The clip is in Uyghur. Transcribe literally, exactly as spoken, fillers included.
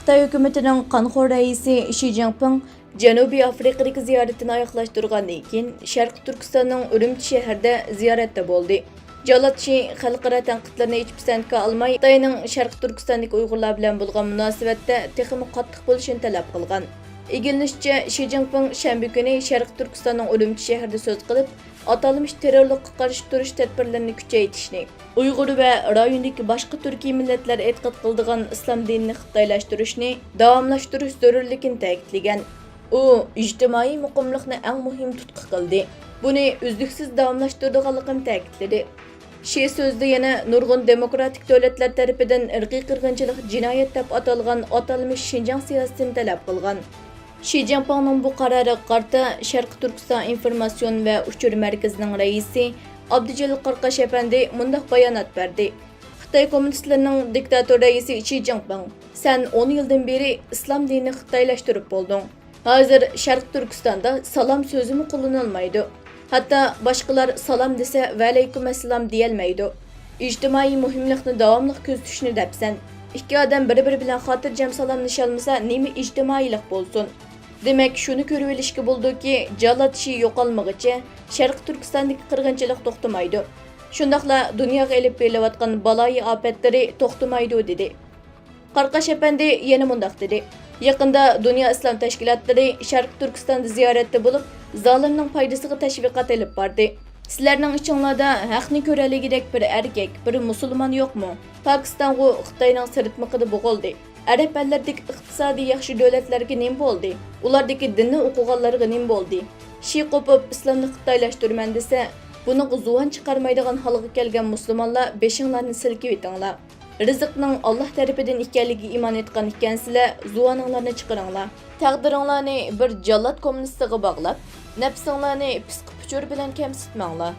خىتاي ھۆكۈمىتىنىڭ قانخور رەئىسى شى جىنپىڭ جەنۇبىي ئافرىقىدىكى زىيارىتىنى ئاياغلاشتۇرغاندىن كېيىن، شەرقىي تۈركىستاننىڭ ئۈرۈمچى شەھىرىدە زىيارەتتە بولدى. جاللات شى خەلقئارا تەنقىدلىرىنى ھېچ پىسەنتكە ئالماي، خىتاينىڭ شەرقىي تۈركىستاندىكى ئۇيغۇرلار بىلەن بولغان مۇناسىۋەتتە تېخىمۇ قاتتىق بولۇشىنى تەلەپ قىلغان. ئىگىلىنىشىچە، شى جىنپىڭ شەنبە كۈنى شەرقىي تۈركىستاننىڭ ئۈرۈمچى شەھىرىدە سۆز قىلىپ، ئاتالمىش تېررورلۇققا قارشى تۇرۇش تەدبىرلىرىنى كۈچەيتىشنى، ئۇيغۇر ۋە رايوندىكى باشقا تۈركىي مىللەتلەر ئېتىقاد قىلىدىغان ئىسلام دىنىنى خىتايلاشتۇرۇشنى داۋاملاشتۇرۇش زۆرۈرلۈكىنى تەكىتلىگەن. ئۇ ئىجتىمائىي مۇقىملىقنى ئەڭ مۇھىم تۇتقا قىلدى. بۇنى ئۈزلۈكسىز داۋاملاشتۇرىدىغانلىقىنى تەكىتلىدى. شى سۆزىدە يەنە نۇرغۇن دېموكراتىك دۆلەتلەر تەرىپىدىن ئىرقىي قىرغىنچىلىق جىنايەت دەپ ئاتالغان ئاتالمىش شىنجاڭ سىياسىتىنى تەلەپ قىلغان. شى جىنپىڭنىڭ بۇ قارارىغا قارىتا شەرقىي تۈركىستان ئىنفورماتسىيون ۋە ئۇچۇر مەركىزىنىڭ رەئىسى ئابدۇجېلىل قاراقاش ئەپەندى مۇنداق بايانات بەردى: خىتاي كوممۇنىستلىرىنىڭ دىكتاتور رەئىسى شى جىنپىڭ، سەن ئون يىلدىن بېرى ئىسلام دىنىنى خىتايلاشتۇرۇپ بولدۇڭ. ھازىر شەرقىي تۈركىستاندا سالام سۆزىمۇ قوللىنىلمايدۇ. ھەتتا باشقىلار سالام دېسە، ۋەئەلەيكۇم ئەسسالام دېيەلمەيدۇ. ئىجتىمائىي مۇھىملىقنى داۋاملىق كۆزىتىشنى دەپسەن. ئىككى ئادەم بىر-بىرى بىلەن خاتىرجەم سالاملىشالمىسا، نېمە ئىجتىمائىيلىق بولسۇن؟ دېمەك، شۇنى كۆرۈۋېلىشكە بولىدۇكى، جاللات شى يوقالمىغىچە، شەرقىي تۈركىستاندىكى قىرغىنچىلىق توختىمايدۇ. شۇنداقلا دۇنياغا ئېلىپ بېرىلىۋاتقان بالايىئاپەتلىرى توختىمايدۇ، دېدى. قاراقاش ئەپەندى يەنە مۇنداق دېدى: يېقىندا دۇنيا ئىسلام تەشكىلاتلىرى شەرقىي تۈركىستاندا زىيارەتتە بولۇپ، زالىمنىڭ پايدىسىغا تەشۋىقات ئېلىپ باردى. سىلەرنىڭ ئىچىڭلاردا ھەقنى كۆرەلىگۈدەك بىر ئەركەك، بىر مۇسۇلمان يوقمۇ؟ پاكىستانغۇ خىتاينىڭ سىرتمىقىدا بوغۇلدى. ئەرەب ئەللىرىدىكى ئىقتىسادىي ياخشى دۆلەتلەرگە نېمە بولدى؟ ئۇلاردىكى دىننى ئوقۇغانلارغا نېمە بولدى؟ شى قوپۇپ ئىسلامنى خىتايلاشتۇرىمەن دېسە، بۇنىڭغا زۇۋان چىقارمايدىغان ھالغا كەلگەن مۇسۇلمانلار، بېشىڭلارنى سىلكىۋېتىڭلار. رىزىقنىڭ ئاللاھ تەرىپىدىن ئىكەنلىكىگە ئىمان ئېيتقان ئىكەنسىلەر، زۇۋانىڭلارنى چىقىرىڭلار. تەقدىرىڭلارنى بىر جاللات كوممۇنىستىغا باغلاپ، نەپسىڭلارنى پىسقا پۇچۇر بىلەن كەمسىتمەڭلار.